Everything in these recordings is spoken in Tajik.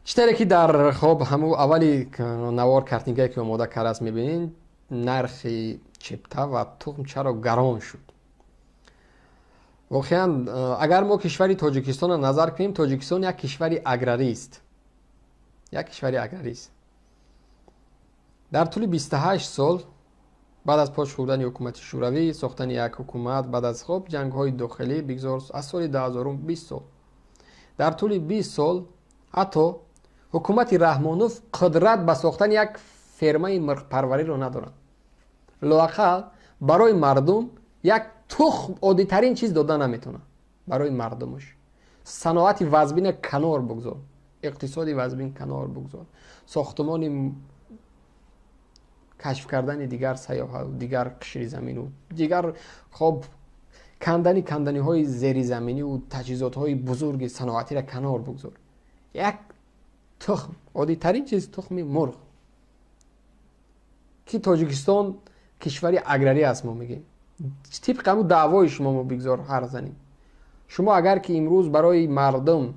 Чӣ ки дар хоб ҳамун аввали навор картинкае ки омода кардааст мебинед, нархи чипта ва тухм чаро гарон шуд. Воқеан агар мо кишвари Тоҷикистонро назар кунем, Тоҷикистон як кишвари аграрист. Як кишвари аграрист. Дар тӯли 28 сол баъд аз пош хӯрдани ҳукумати Шӯравӣ, сохтани як ҳукумат, баъд аз хоб ҷангҳои дохилӣ, бигзор аз соли 2000 20 сол. Дар тӯли 20 сол ҳатто ҳукумати Раҳмонов қудрат ба сохтани як фермаи мирғпарвариро надорад. Лоақал барои мардум як тухм оддитарин чиз дода наметавонад. Барои мардумаш. Саноати вазбина канор бигзор. Иқтисоди вазбин канор бигзор. Сохтумони кашф кардани дигар сайёҳа, дигар қишри замину, дигар хоб канданиҳои зеризаминиву таҷҳизотҳои бузурги саноатиро канор бигзор. Як тухм, оддитарин чиз тухми мурғ. Ки Тоҷикистон кишвари аграрӣ аст мо мегӯем. Тибқи ҳамун даъвои шумо мо бигзор ҳар занем. Шумо агар ки имрӯз барои мардум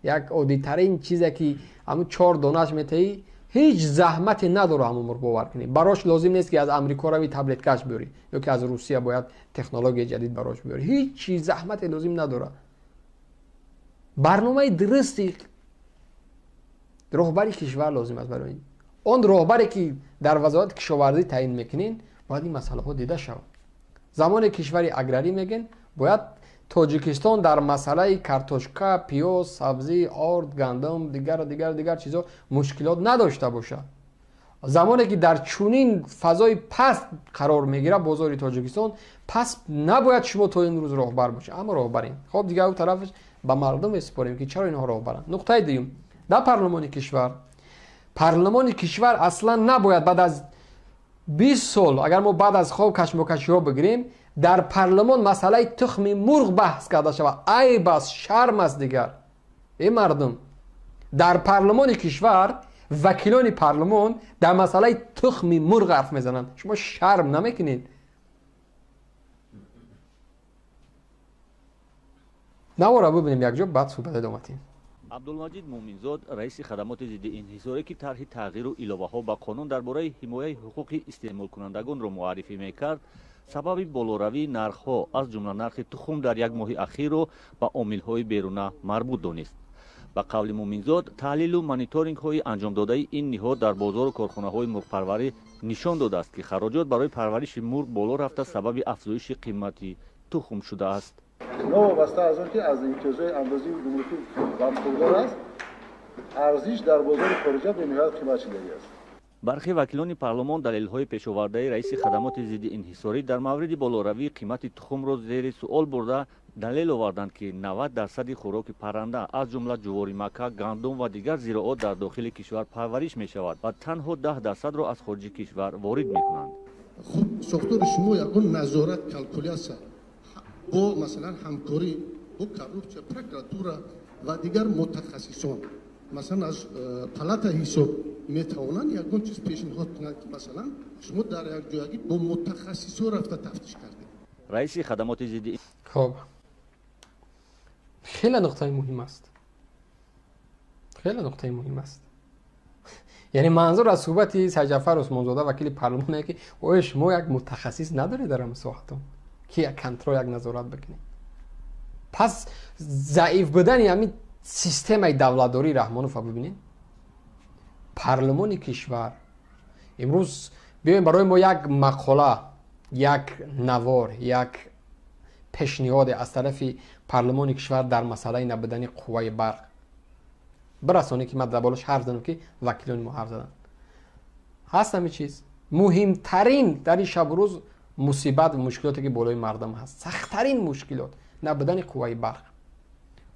як оддитарин чизе ки ҳамун 4 донааш метаҳӣ, ҳеҷ заҳмате надора ҳамун мурғ бовар кунӣ. Барош лозим нест ки аз Амрико рави таблеткаш биёрӣ ё ки аз Русия бояд технологияи ҷадид барош биёрӣ. Ҳеҷ чиз заҳмате лозим надора. Барномаи дурусти роҳбари кишвар лозим аст барои ин. Он роҳбаре ки дар вазорати кишоварзӣ таъин мекунед, бояд ин масъалаҳо дида шавад. Замоне кишвари аграрӣ мегӯен, бояд Тоҷикистон дар масъалаи картошка, пиёз, сабзӣ, орд, гандум, дигар дигар дигар чизо мушкилот надошта бошад. Замоне ки дар чунин фазои паст қарор мегирад бозори Тоҷикистон, пас набояд шумо то имрӯз роҳбар бошед, аммо роҳбарем. Хоб дигар тарафаш ба мардум месупорем ки чаро инҳо роҳбаранд. Нуқтаи дуюм, дар парлумони кишвар. Парлумони кишвар аслан набояд баъд аз 20 сол, агар мо баъд аз хоб кашмокашиҳо бигирем, дар парлумон масъалаи тухми мурғ баҳс карда шавад. Айб аст, шарм аст дигар. Эй мардум, дар парлумони кишвар вакилони парлумон дар масъалаи тухми мурғ ҳарф мезананд. Шумо шарм намекунед? Навора бибинем якҷо, баъд суҳбат идома диҳем. Абдулмаҷид Муъминзод, раиси хадамоти зидди инҳисорӣ, ки тарҳи тағйиру иловаҳо ба қонун дар бораи ҳимояи ҳуқуқи истеъмолкунандагонро муаррифӣ мекард, сабаби болоравии нархҳо аз ҷумла нархи тухм дар як моҳи ахирро ба омилҳои беруна марбут донист. Ба қавли Муъминзод, таҳлилу мониторингҳои анҷомдодаи ин ниҳод дар бозору корхонаҳои мурғпарварӣ нишон додааст, ки хароҷот барои парвариши мурғ боло рафта сабаби афзоиши қимати тухм шудааст. Новобаста аз он ки аз имтиёзҳои андозии гумрукӣ бархурдор аст, арзиш дар бозори хориҷа бениҳоят қимат шудагӣ аст. Бархи вакилони парлумон далелҳои пешовардаи раиси хадамоти зидди инҳисорӣ дар мавриди болоравии қимати тухмро зери суол бурда далел оварданд, ки 90% хӯроки парранда аз ҷумла ҷувори мака, гандум ва дигар зироот дар дохили кишвар парвариш мешавад ва танҳо 10%-ро аз хориҷи кишвар ворид мекунанд. Хуб, сохтори шумо ягон назорат, калкулясия бо масалан ҳамкорӣ бо коррупсия, прокуратура ва дигар мутахассисон, масалан аз палата ҳисоб метавонанд ягон чиз пешниҳод кунанд, ки масалан шумо дар як ҷоягӣ бо мутахассисо рафта тафтиш кардед. Раиси хадамоти зидди хоб хеле нуқтаи муҳим аст. Хеле нуқтаи муҳим аст. Яъне манзур аз суҳбати Сайҷафар Усмонзода, вакили парлумон, ки оё шумо як мутахассис надоред дар ҳамин соҳатон, ки як контрол, як назорат бикунед? Пас заиф будани ҳамин системаи давлатдории Раҳмонова бибинед. Парлумони кишвар имрӯз биёем барои мо як мақола, як навор, як пешниҳоде аз тарафи парлумони кишвар дар масъалаи набудани қувваи барқ бирасонед, ки ман дар болош ҳарф занам, ки вакилони мо ҳарф заданд. Ҳаст ҳамин чиз. Муҳимтарин дар ин шабу рӯз мусибат ва мушкилоте ки болои мардум ҳаст, сахттарин мушкилот набудани қувваи барқ.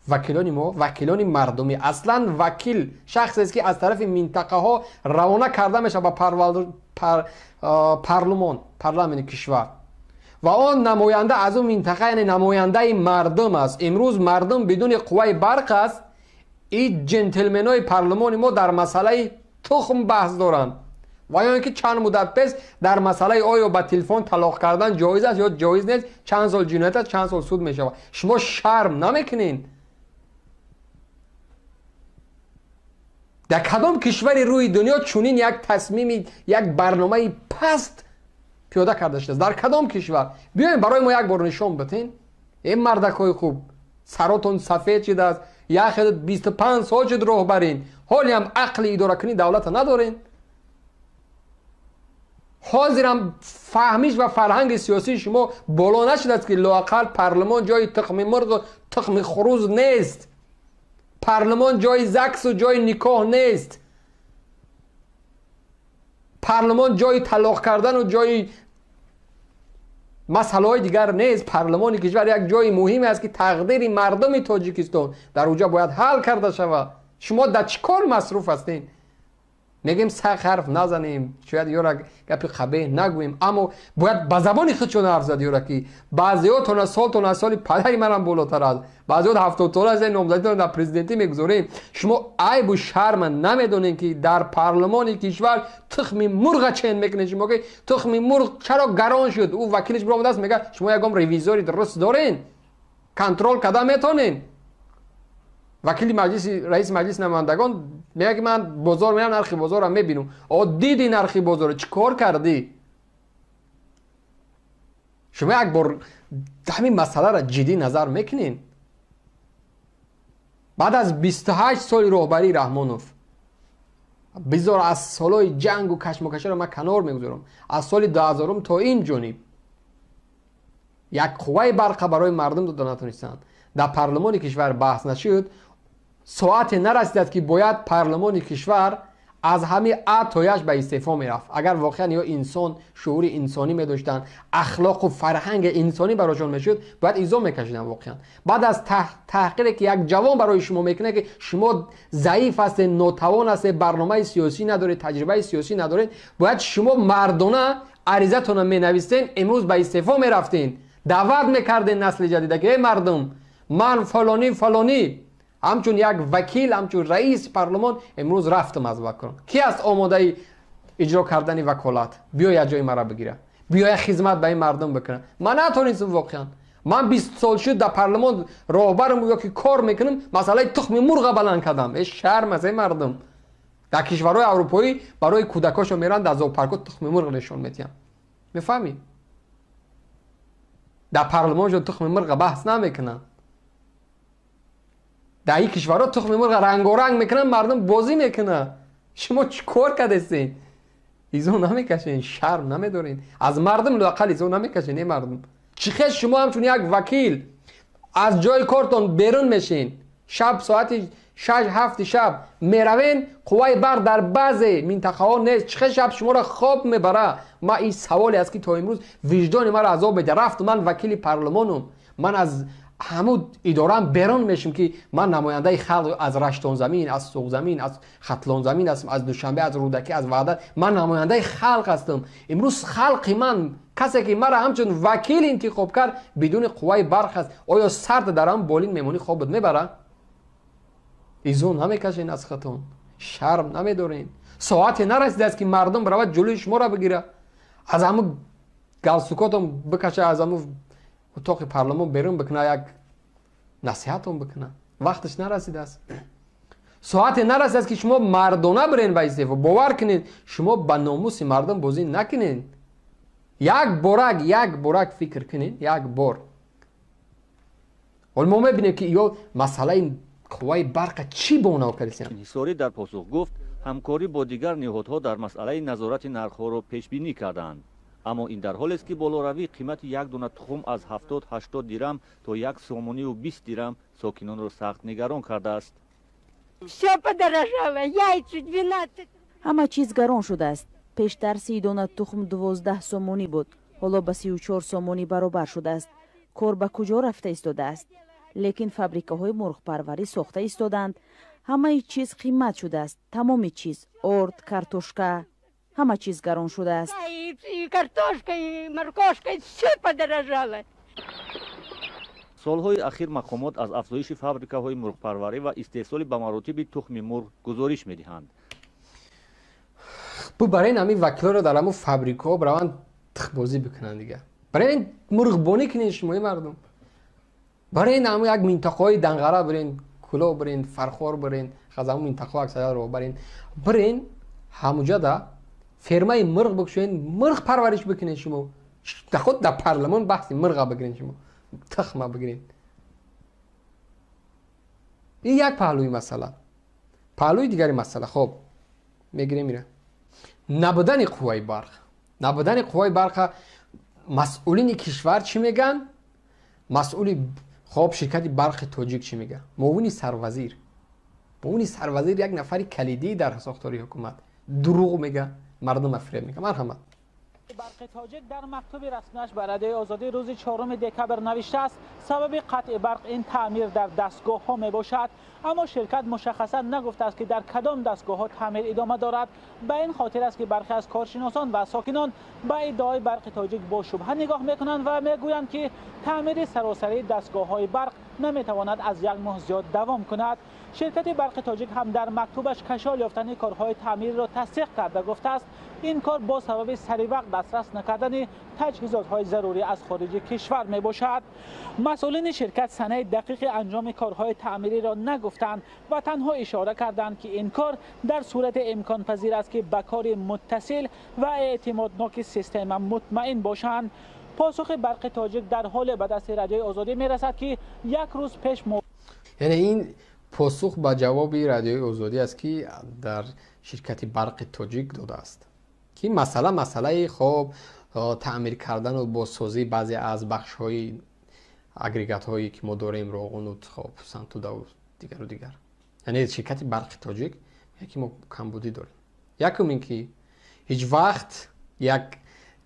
Вакилони мо, вакилони мардумӣ, аслан вакил шахсест ки аз тарафи минтақаҳо равона карда мешавад ба парлумон, парламенти кишвар, ва он намоянда аз он минтақа, яъне намояндаи мардум аст. Имрӯз мардум бидуни қувваи барқ аст. Ин ҷентлменои парлумони мо дар масъалаи тухм баҳс доранд ва ё ин ки чанд муддат пеш дар масъалаи оё ба телефон талоқ кардан ҷоиз аст ё ҷоиз нест, чанд сол ҷиноят аст, чанд сол суд мешавад. Шумо шарм намекунед? Дар кадом кишвари рӯи дунё чунин як тасмими, як барномаи паст пиёда карда шудааст? Дар кадом кишвар? Биёем, барои мо як бор нишон битен. Э мардакҳои хуб, саротон сафед шудааст, як 25 сол шуд роҳбарин, ҳолиам ақли идоракунии давлата надорен. Ҳозирам фаҳмиш ва фарҳанги сиёсии шумо боло нашудааст, ки лоақал парлумон ҷои тухми мурғу тухми хурӯз нест, парлумон ҷои заксу ҷои никоҳ нест, парлумон ҷои талоқ кардану ҷои масъалаҳои дигар нест. Парлумони кишвар як ҷои муҳиме аст, ки тақдири мардуми Тоҷикистон дар уҷа бояд ҳал карда шавад. Шумо дар чӣ кор масруф ҳастед? Мегӯем, сахт ҳарф назанем, шояд ёра гапи қабеҳ нагӯем, аммо бояд ба забони худшон ҳарф зад. Ёра ки баъзеҳотона солтон аз соли падари манам болотар аст, баъзеҳот 70сола ҳастед, номзадитон дар президентӣ мегузорем. Шумо айбу шарма намедонем, ки дар парлумони кишвар тухми мурға чен мекунед. Шумо ки тухми мурғ чаро гарон шуд? Ӯ вакилиш биромадааст, мега, шумо ягон ревизори дуруст дорен, контрол карда метонен? Вакили маҷлиси, раиси маҷлиси намояндагон мега, ки ман бозор мерам, нархи бозорро мебинам. О, диди нархи бозорро, чӣ кор кардӣ? Шумо як бор ҳамин масъаларо ҷиддӣ назар мекунед? Баъд аз 28 соли роҳбарии Раҳмонов, бизор аз солҳои ҷангу кашмокашаро ман канор мегузорам, аз соли 2000 то ин ҷониб як қувваи барқа барои мардум дода натонистанд. Дар парлумони кишвар баҳс нашуд. Соате нарасидааст, ки бояд парлумони кишвар аз ҳамин а то яш ба истеъфо мерафт, агар воқеан ё инсон шуури инсонӣ медоштанд, ахлоқу фарҳанги инсонӣ барошон мешуд, бояд изо мекашиданд. Воқеан, баъд аз таҳқире, ки як ҷавон барои шумо мекунад, ки шумо заиф ҳастед, нотавон ҳастед, барномаи сиёсӣ надоред, таҷрибаи сиёсӣ надоред, бояд шумо мардона аризатонро менавистен, имрӯз ба истеъфо мерафтен, даъват мекарден насли ҷадида, ки эй мардум, ман фалонӣ фалонӣ, ҳамчун як вакил, ҳамчун раиси парлумон имрӯз рафтам аз ваколат. Ки аст омодаи иҷро кардани ваколат, биёяд ҷои маро бигира, биёяд хизмат ба ин мардум бикунад? Ман натонистам. Воқеан, ман 20 сол шуд дар парлумон роҳбарам ё ки кор мекунам, масъалаи тухми мурға баланд кардам. Э, шарм аст, эй мардум! Дар кишварҳои аврупоӣ барои кӯдакошон мераванд, дар зоопаркҳо тухми мурғ нишон медиҳанд, мефаҳмӣ? Дар парлумоншон тухми мурға баҳс намекунанд. Дар ин кишварҳо тухми мурға рангоранг мекунанд, мардум бозӣ мекунад. Шумо чӣ кор кардастед? Изо намекашен, шарм намедорен? Аз мардум лоақал изо намекашен? Э мардум, чӣ хел шумо ҳамчун як вакил аз ҷои кортон берун мешин, шаб соати 6-7 шаб меравен, қувваи барқ дар баъзе минтақаҳо нест, чӣ хел шаб шуморо хоб мебара? Ма ин саволе аст, ки то имрӯз виҷдони маро азоб медиҳад. Рафт, ман вакили парлумонум, ман аз ҳамун идораам берун мешим, ки ман намояндаи халқ аз Раштонзамин, аз Суғзамин, аз Хатлонзамин ҳастам, аз Душанбе, аз Рӯдакӣ, аз Ваҳдат. Ман намояндаи халқ ҳастам. Имрӯз халқи ман, касе ки маро ҳамчун вакил интихоб кард, бидуни қувваи барқ аст. Оё сард дар ҳам болин мемонӣ, хобат мебара? Изо намекашен аз хатон? Шарм намедорен? Соате нарасидааст, ки мардум равад, ҷулӯи шуморо бигира, аз ҳамун галстукотон бикаша, аз ҳамун утоқи парлумон берун бикуна, як насиҳатон бикуна? Вақташ нарасидааст. Соате нарасидааст, ки шумо мардона бирен ба истеъфо. Бовар кунед, шумо ба номуси мардум бозӣ накунед. Як борак, як борак фикр кунед, як бор. Ҳол мо мебинем, ки ё масъалаи қувваи барқа чӣ бо кардисем. Инҳисорӣ дар посух гуфт, ҳамкорӣ бо дигар ниҳодҳо дар масъалаи назорати нархҳоро пешбинӣ кардаанд. Аммо ин дар ҳолест, ки болоравии қимати як дона тухм аз 70-80 дирам то 1 сомонию 20 дирам сокинонро сахт нигарон кардааст. Всё подорожало, яйца 12. Ҳама чиз гарон шудааст. Пештар 30 дона тухм 12 сомонӣ буд, ҳоло ба 34 сомонӣ баробар шудааст. Кор ба куҷо рафта истодааст? Лекин фабрикаҳои мурғпарварӣ сохта истодаанд. Ҳамаи чиз қимат шудааст, тамоми чиз: орд, картошка, ҳама чиз гарон шудааст. И картошка, и моркошка, всё подорожало. Солҳои ахир мақомот аз афзоиши фабрикаҳои мурғпарварӣ ва истеҳсоли ба маротиби тухми мурғ гузориш медиҳанд. Бу барои ин ҳамин вакилоро дар ҳамун фабрикаҳо бираванд, тухмбозӣ бикунанд дига. Барои ин мурғбонӣ кунед шумои мардум. Барои ин ҳамун як минтақаҳои Данғара бирен. Кӯлоб бирен, Фархор бирен, хазаму минтақаҳо аксарият роҳбарен. Бирен ҳамуҷада фермаи мирғ бикушоен, мирғ парвариш бикунед шумо. Худ дар парлумон баҳси мирға бигирен шумо. Тухма бигирен. Ин як паҳлӯи масъала. Паҳлӯи дигари масъала, хоб мегирем ира. Набудани қувваи барқ. Набудани қувваи барқа масъулини кишвар чӣ мегӯянд? Масъули хоб ширкати барқи тоҷик чӣ мегӯяд? Муовини сарвазир. Муовини сарвазир як нафари калидӣ дар сохтори ҳукумат. Дурӯғ мегӯяд, мардумро фиреб мекунад. Марҳамат. Барқи тоҷик дар мактуби расмиаш ба Радиои Озодӣ рӯзи 4 декабр навиштааст, сабаби қатъи барқ ин таъмир дар дастгоҳҳо мебошад. Аммо ширкат мушаххасан нагуфтааст, ки дар кадом дастгоҳҳо таъмир идома дорад. Ба ин хотир аст, ки бархе аз коршиносон ва сокинон ба иддаои Барқи тоҷик бо шубҳа нигоҳ мекунанд ва мегӯянд, ки таъмири саросарии дастгоҳҳои барқ наметавонад аз як моҳ зиёд давом кунад. Ширкати Барқи тоҷик ҳам дар мактубаш кашол ёфтани корҳои таъмирро тасдиқ карда гуфтааст, ин кор бо сабаби саривақт дастрас накардани таҷҳизотҳои зарурӣ аз хориҷи кишвар мебошад. Масъулини ширкат санаи дақиқи анҷоми корҳои таъмириро нагуфтанд ва танҳо ишора карданд, ки ин кор дар сурати имконпазир аст, ки ба кори муттасил ва эътимодноки система мутмаин бошанд. Посухи Барқи тоҷик дар ҳоле ба дасти Радиои Озодӣ мерасад, ки як рӯз пеш яъне ин посух ба ҷавоби Радиои Озодӣ аст, ки дар ширкати Барқи тоҷик додааст, ки масъала масъалаи хоб таъмир кардану бозсозии баъзе аз бахшҳои агрегатҳое ки мо дорем, роғуну хоб сантудаву дигару дигар. Яъне ширкати Барқи тоҷик мегӯяд, ки мо камбудӣ дорем. Якум ин ки ҳеҷ вақт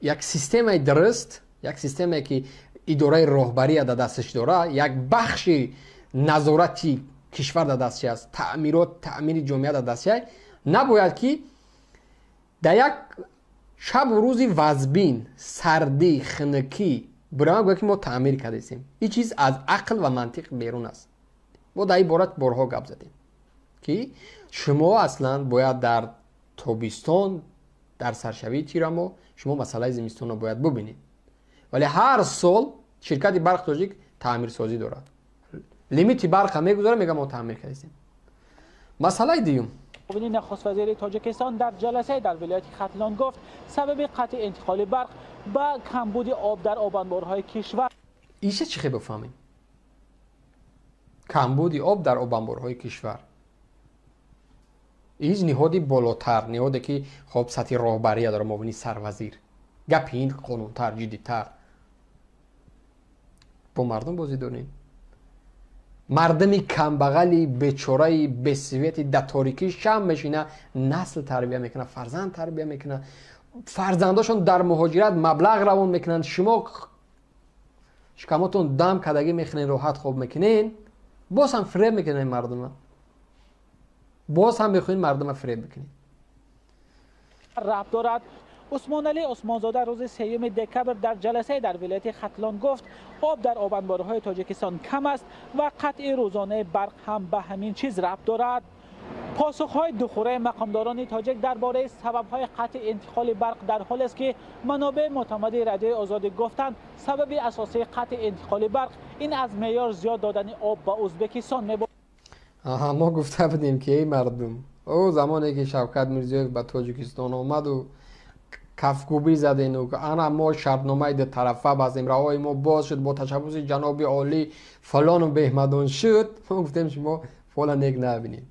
як системаи дуруст, як системае ки идораи роҳбария дар дасташ дора, як бахши назорати кишвар дар дасташ аст, таъмирот, таъмири ҷомеа дар дасташ аст, набояд ки дар як шабу рӯзи вазбин, сардӣ, хунукӣ бирама гӯяд, ки мо таъмир кардастем. Ин чиз аз ақл ва мантиқ берун аст. Мо дар ин бора борҳо гап задем, ки шумо аслан бояд дар тобистон, дар саршавии тирамо шумо масъалаи зимистонро бояд бубинед. Вале ҳар сол ширкати Барқ тоҷик таъмирсозӣ дорад. Лимити барқа мегузорад, мегӯяд мо таъмир кардастем. Масъалаи дуюм. Муовини нахуствазири Тоҷикистон дар ҷаласае дар вилояти Хатлон гуфт, сабаби қатъи интиқоли барқ ба камбуди об дар обанборҳои кишвар. Иша чӣ хел бифаҳмем? Камбуди об дар обанборҳои кишвар. Ҳеҷ ниҳоди болотар, ниҳоде ки хоб сатҳи роҳбария дорад, муовини сарвазир. Гапи ин қонунтар, ҷиддитар. Бо мардум бозӣ дорем. Мардуми камбағали бечораи бесвети дар торикӣ шам мешина, насл тарбия мекунад, фарзанд тарбия мекунад, фарзандошон дар муҳоҷират маблағ равон мекунанд. Шумо шикамотон дам кардагӣ мехӯрен, роҳат хоб мекунен, боз ҳам фиреб мекунен мардума, боз ҳам мехоҳед мардума фиреб бикунед. Рабт дорад. Усмоналӣ Усмонзода рӯзи 3 декабр дар ҷаласае дар вилояти Хатлон гуфт, об дар обанборҳои Тоҷикистон кам аст ва қатъи рӯзонаи барқ ҳам ба ҳамин чиз рабт дорад. Посухҳои духураи мақомдорони тоҷик дар бораи сабабҳои қатъи интиқоли барқ дар ҳолест, ки манобеи мӯътамади Радиои Озодӣ гуфтанд, сабаби асосии қатъи интиқоли барқ ин аз меъёр зиёд додани об ба Ӯзбекистон мебошад. Аҳа, мо гуфта будем, ки эй мардум, ӯ замоне ки Шавкат Мирзиёев ба Тоҷикистон омаду кафкӯбӣ задену ана мо шартномаи дутарафа бастем, роҳҳои мо боз шуд бо ташаббуси ҷаноби олӣ фалону беҳмадон шуд, мо гуфтем шумо фола нек набинед.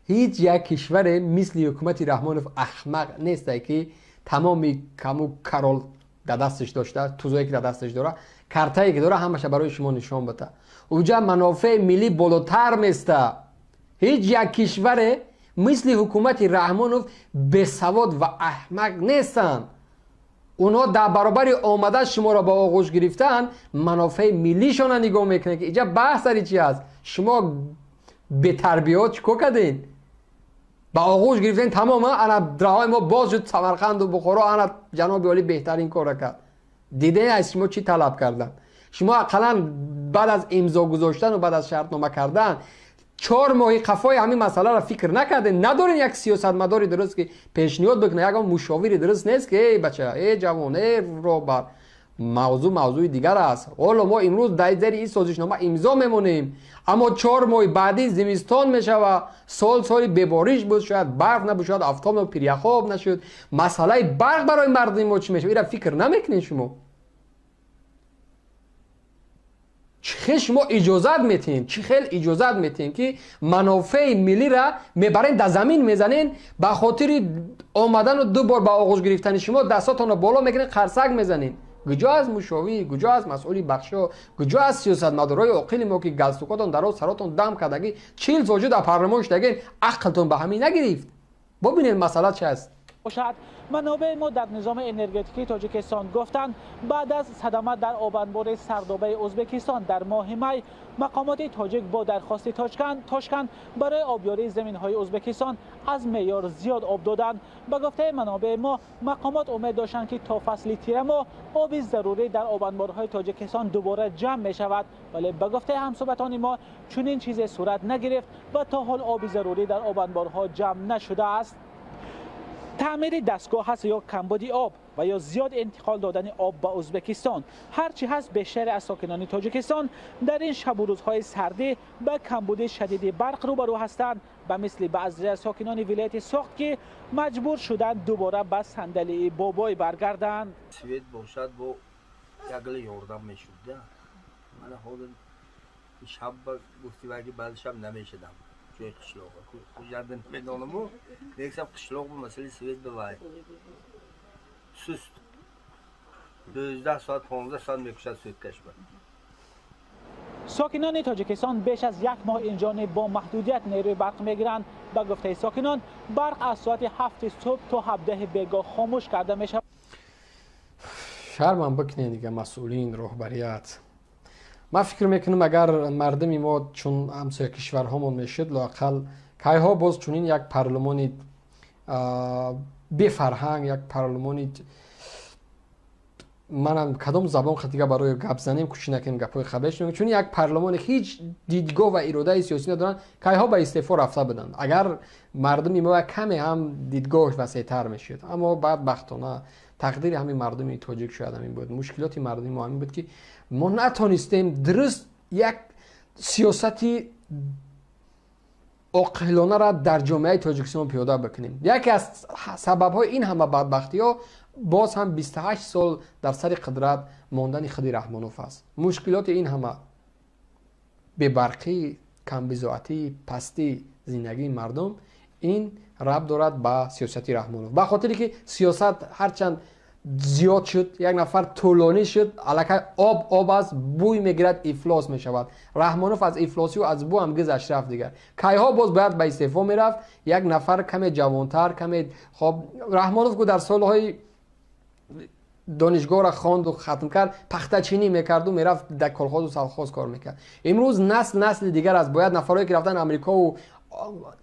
Ҳеҷ як кишваре мисли ҳукумати Раҳмонов аҳмақ несте, ки тамоми каму карол дар дасташ дошта, тузое ки дар дасташ дора, картае ки дора, ҳамаша барои шумо нишон бита. Уҷа манофеи миллӣ болотар места. Ҳеҷ як кишваре мисли ҳукумати Раҳмонов бесавод ва аҳмақ нестанд. Онҳо дар баробари омада шуморо ба оғӯш гирифтан, манофеи миллишонро нигоҳ мекунанд, ки иҷа баҳс сари чи аст. Шумо бетарбиёт чӣ кор кардед? Ба оғӯш гирифтен, тамом, ана роҳҳои мо боз шуд, Самарқанду Бухоро, ана ҷаноби олӣ беҳтарин корро кард. Дидем аз шумо чӣ талаб карданд. Шумо ақаллан баъд аз имзо гузоштану баъд аз шартнома кардан 4 моҳи қафои ҳамин масъаларо фикр накардем. Надорем як сиёсатмадори дуруст, ки пешниҳод бикунад, ягон мушовири дуруст нест, ки эй бача, эй ҷавон, эй роҳбар, Мавзӯъ мавзӯи дигар аст. Ҳоло мо имрӯз дар зери ин созишнома имзо мемонем, аммо 4 моҳи баъдӣ зимистон мешавад. Сол соли бебориш буд, шояд барф набуд, шояд офтоб набуд, пиряхҳо об нашуд. Масъалаи барқ барои мардуми мо чӣ мешавад? Инро фикр намекунед шумо? Чӣ хел шумо иҷозат метиҳед? Чӣ хел иҷозат метиҳед, ки манофеи миллиро мебарен, дар замин мезанен, ба хотири омадану 2 бор ба оғӯш гирифтани шумо дастотонро боло мекунед, қарсак мезанед? Куҷо аз мушовир, куҷо аз масъули бахшо, куҷо аз сиёсатмадорои оқили мо, ки галстукотон дароз, саротон дам кардагӣ, 40 сол дар парлумон шудагин, ақлтон ба ҳамин нагирифт? Бубинед масъала чи аст. باشد. منابع ما در نظام انرژتیکی تاجیکستان گفتند بعد از صدمه در آبانبار سردابه ازبکستان در ماه می، مقامات تاجیک با درخواست تاشکند برای آبیاری زمین‌های ازبکستان از معیار زیاد آب دادند. به گفته منابع ما، مقامات امید داشتند که تا فصل تیر ماه آب ضروری در آبانبارهای تاجیکستان دوباره جمع می شود، ولی به گفته همصحبتان ما چنین چیزی صورت نگرفت و تا حال آب ضروری در آبانبارها جمع نشده است. تعمیر دستگاه هست یا کمبود آب و یا زیاد انتقال دادن آب به ازبکستان، هرچی هست بیشتر از ساکنان تاجیکستان در این شب و روزهای سردی به کمبود شدید برق روبرو هستند، به مثل بعضی از ساکنان ولایت سخت که مجبور شدند دوباره به صندلی بابای برگردند. سوید باشد با یگل یاردم میشد. من خود شب گفتی وگی بعد شب نمیشدم. جای قشلاق خوجند نمیدانم، یک شب قشلاق بود، مسئله سوید به وای سست 12 ساعت 15 ساعت میکشد سوید کشور. ساکنان تاجیکستان بیش از 1 ماه اینجانب با محدودیت نیروی برق میگیرند. به گفته ساکنان برق از ساعت 7 صبح تا 17 بیگاه خاموش کرده میشود. شرمم بکنید دیگه مسئولین رهبریت. من فکر میکنم اگر مردمی ما چون همسایه کشورهامون میشد، لااقل کیها باز چنین یک پارلمانی بی فرهنگ، یک پارلمانی منم کدام زبان دیگه برای گپ زنیم کوچی نکنیم گپای خبش نمیگم، چون یک پارلمان هیچ دیدگاه و اراده سیاسی ندارن، کیها به استعفا رفته بودن. اگر مردمی ما کمی هم دیدگاهش وسیع‌تر میشد، اما بدبختانه تقدیر همین مردمی تاجیک شاید همین بود. مشکلات مردمی ما همین بود که ما نتونستیم درست یک سیاستی عاقلانه را در جامعه تاجیکستان پیاده بکنیم. یکی از سبب‌های این همه بدبختی‌ها باز هم 28 سال در سر قدرت ماندن خود رحمانوف است. مشکلات این همه بی‌برقی، کم‌بضاعتی، پستی زندگی مردم، این ربط دارد به سیاست رحمانوف. به خاطری که سیاست هرچند زیاد شد، یک نفر طولانی شد، الکی آب آب است، بوی میگیرد، افلاس میشود. رحمانوف از افلاسی و از بو هم گذشت رفت دیگر. کیها باز باید به استعفا میرفت، یک نفر کمی جوانتر، کمی خب رحمانوف که در سالهای دانشگاه را خواند و ختم کرد، پخته‌چینی میکرد و میرفت در کلخاز و سلخاز کار میکرد. امروز نسل دیگر است. باید نفرهایی که رفتن امریکا و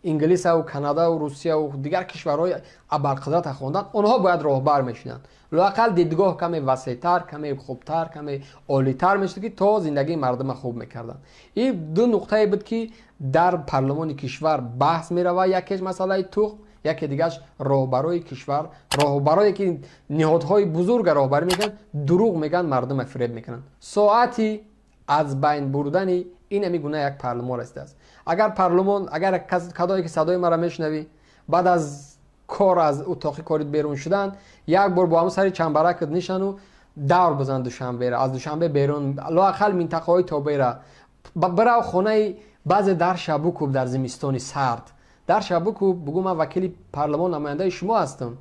انگلیس و کانادا و روسیه و دیگر کشورهای ابرقدرت خواندن، آنها باید راهبر میشدند. لااقل دیدگاه کمی وسیع‌تر، کمی خوبتر، کمی عالی‌تر میشد که تا زندگی مردم خوب میکردن. این 2 نقطه بود که در پارلمان کشور بحث میرود. یکیش مسئله تخم، یکی دیگهش راهبرای کشور، راهبرایی که نهادهای بزرگ راهبری میکنن، دروغ میگن، مردم فریب میکنن. ساعتی از بین بردن این همی گونه یک پارلمان رسیده است. اگر پارلمان، اگر کدایی که صدای مرا میشنوی، بعد از کار از اتاق کاریت بیرون شدن، یک بار با هم سری چنبرک نشن و دور بزن دوشنبه را، از دوشنبه بیرون لااقل منطقه های تابع را برو خانه بعض در شب بکوب، در زمستان سرد در شب بکوب، بگو من وکیل پارلمان نماینده شما هستم،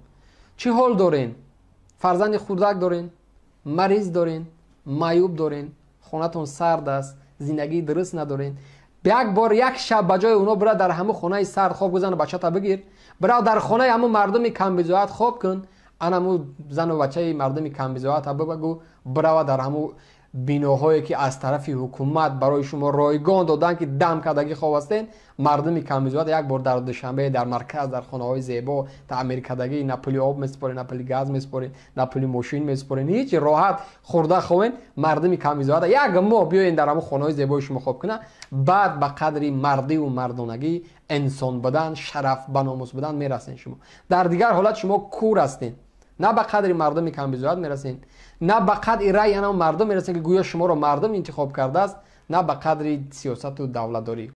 چه حال دارین؟ فرزند خردک دارین، مریض دارین، معیوب دارین، خونتون سرد است، زندگی درست ندارین. یک بار یک شب به جای اونا برا در همه خونه سرد خواب بزن و بچه‌تا بگیر، برا در خونه همه مردم کم بضاعت خواب کن، انمو زن و بچه مردم کم بضاعت بگو برا در همو بیناهایی که از طرف حکومت برای شما رایگان دادن که دم کردگی خواب هستین، مردم کم بضاعت یک بار در دوشنبه در مرکز در خانه های زیبا تعمیر کردگی، نه پولی آب میسپارین، نه پولی گاز میسپارین، نه پولی ماشین میسپارین، هیچ، راحت خورده خوین. مردم کم بضاعت یک ماه بیاین در همون خانه های زیبای شما خواب کنه، بعد به قدری مردی و مردانگی، انسان بودن، شرف به ناموس بودن میرسین شما. در دیگر حالت شما کور هستین، На ба қадри мардуми камбизоат мерасен, на ба қадри раъи ана мардум мерасен, ки гӯё шуморо мардум интихоб кардааст, на ба қадри сиёсату давлатдорӣ.